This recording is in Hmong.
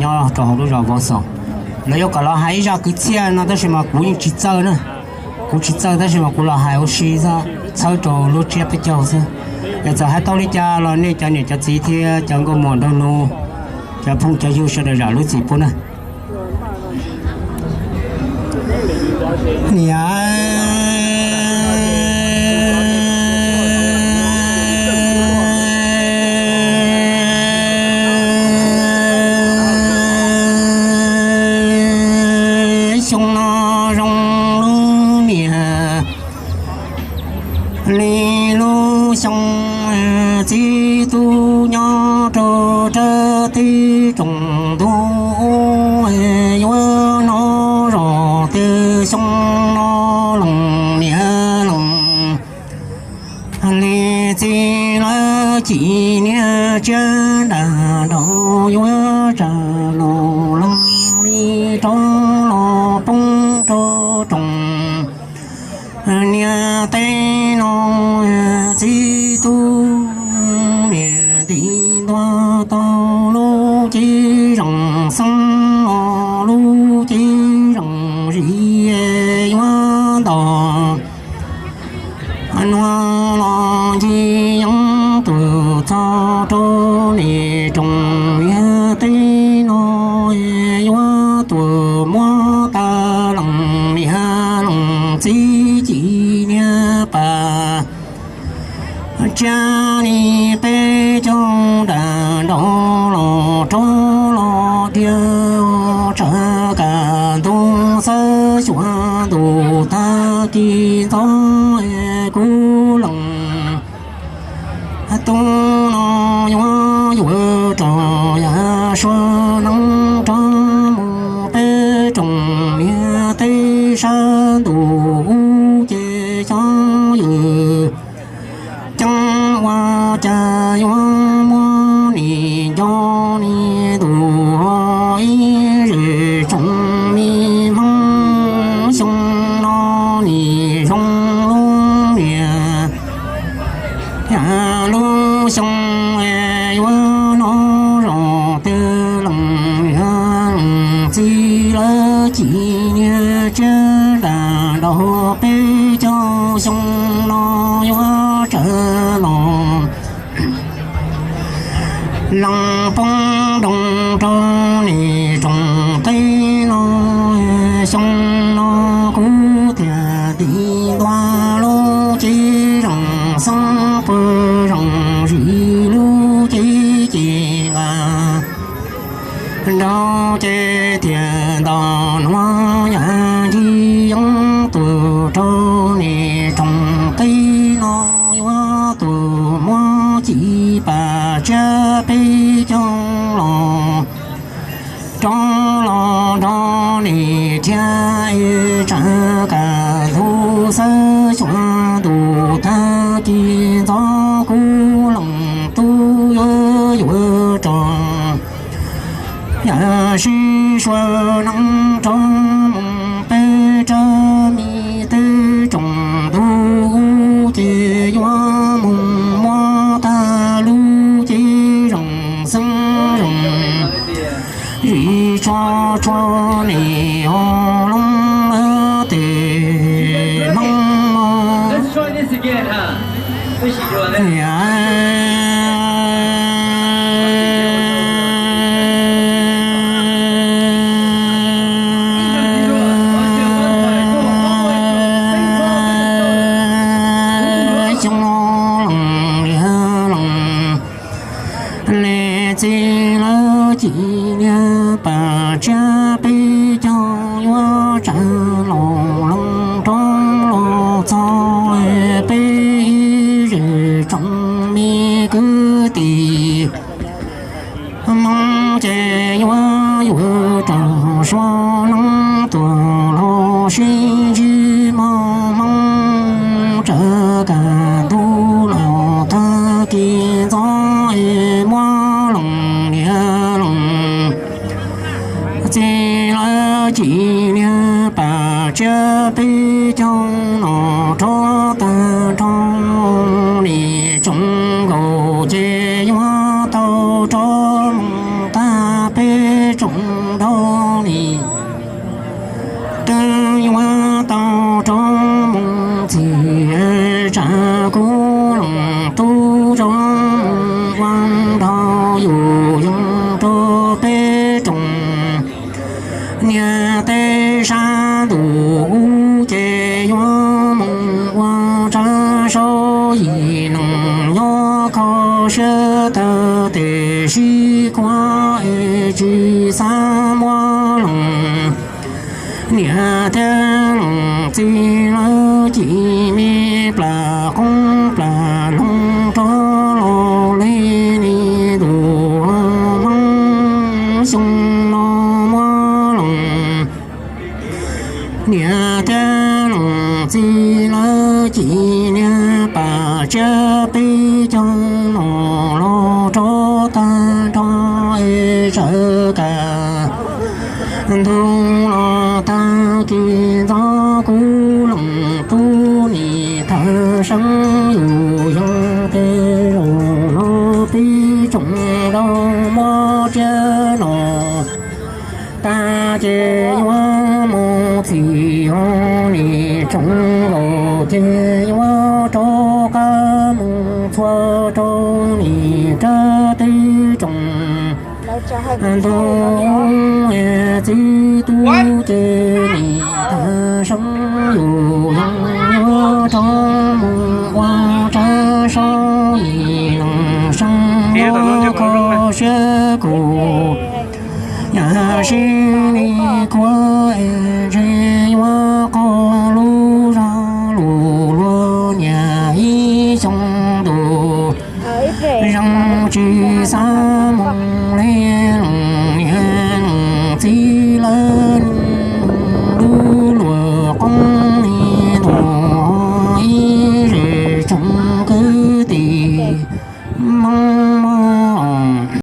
nyob rau hauv lub zos Vauxhall. Lawv yuav kom los hais ib zaj kwv txhiaj no tab sis mas kuv yeej tsis txawj na. Kuv tsis txawj tab sis mas kuv los hais ua si xwb, txhawb rau lub tsiab peb caug xwb. Es txawm hais tau li cas los nej cov niam cov txiv thiab cov nkauj muam nraug nus, cov phooj cov ywg sawv daws zam lub txim pub na. Niam, xyoo no zoo lub niam li lub xyoo, txiv tub nyob rau rab teb tsoom ntug, yuav hnov zoj tias xyoo no loos niam loos li, txiv lawv cim niam tsiab nram nraud yuav tsawg los loos li rov los poob rau tsoom niam teb no. Txiv tub niam nti ntua tau lub cev zoo xeeb los lub cev zoo zis yuav nto nuav los ncig yeeb tus txog rau niam tsoom niam teb no yuav tuaj muab tag loos niam loos txiv cim niam pam tsiab li peb caug nram nraud los rov los dhia tsawv kaj ntug xawb xyuas ntuj tag kis ntxov kuv leej tub no yuav yuav rau yav sua neeb rov mus peb tsoom niam teb sab ntuj ub ces xyov yus ceeb ua cas yuav muab nim nco nim ntuj ib zej tsoom me Hmoob xyoo no nim zoo lub niam lub xyoo yuav hnov zoj tias leej niam leej txiv lawv cim niam tsiab nram nraud peb caug xyoo no yuav tsawg los lees poob nroo rau niam tsoom teb no. Xyoo no kuv thiaj tig ntua lub cev zoo xeeb pawg zoo zis lub cev ces nqa nraud ces thiaj nto nuav yam ncig yeeb tuaj rau niam tsoom teb no yuav tuaj muab cim pam tsiab peb caug los rov los nrog niam thiab tsawv kaj ntug xawb xyuas ntuj tag kis ntxov kuv leej tub yuav yuav rau yam sib sua neeb rov mus peb rab me teb tsoom ntug ub ces yuav mus muab tag lub cev zoo xeeb zoo zis tso tso niam ho loob lawv tes Hmoob mog. Xyoo no leej niam leej txiv lawv cim niam pam tsiab peb caug yuav tsawg los lees rov los txog peb zej tsoom me kwv tij Hmoob ces yuav yuav rau sua neeb tuaj los sib ntsib mog. Hmoob tsawv kaj ntug los tag kis ntxov es muab leej niam leej txiv lawv cim niam pam tsiab peb caug no rov tag nrho niam tsoom nkauj ces yuav tau rov mus tag peb tsoom dhau li. Twb yuav tau rov mus txhim tsam kuv leej tub rov mus ua nrog yus yoog rau peb rooj niam tej sab ntuj ub ces yuav mus ua tsab saub yim leej nyob kho siab tawg tes sib khuab es tsis xav muab leej niam thiab leej txiv lawv cim me plas qoob plas loo rov los li ni tus hmoob xyoo no muab leej niam thiab leej txiv lawv cim niag pam tsiab peb caug no los rov tag nrho es sawv kab ntug los tag kis ntxov kuv leej tub nim thawj seeb yus yoog tej zaum no peb tsoom rau muab tsiab no tag ces yuav mus txhim hauv nim tsoom nkaus ces yuav rov qab mus txhua rau nim rab teb tsoom ntug txiv tub ces nim tag seeb yus yoog yuav rov mus ua tsab saub yim leej seeb nyob kho siab kuv yam sib li khuab es ntshe yuav qog lub zog lus luag niam ib xyoo ntus zoo tsis xav mus li leej niam leej txiv lawv lub luag qoob li ntus ib zej tsoom kwv tij Hmoob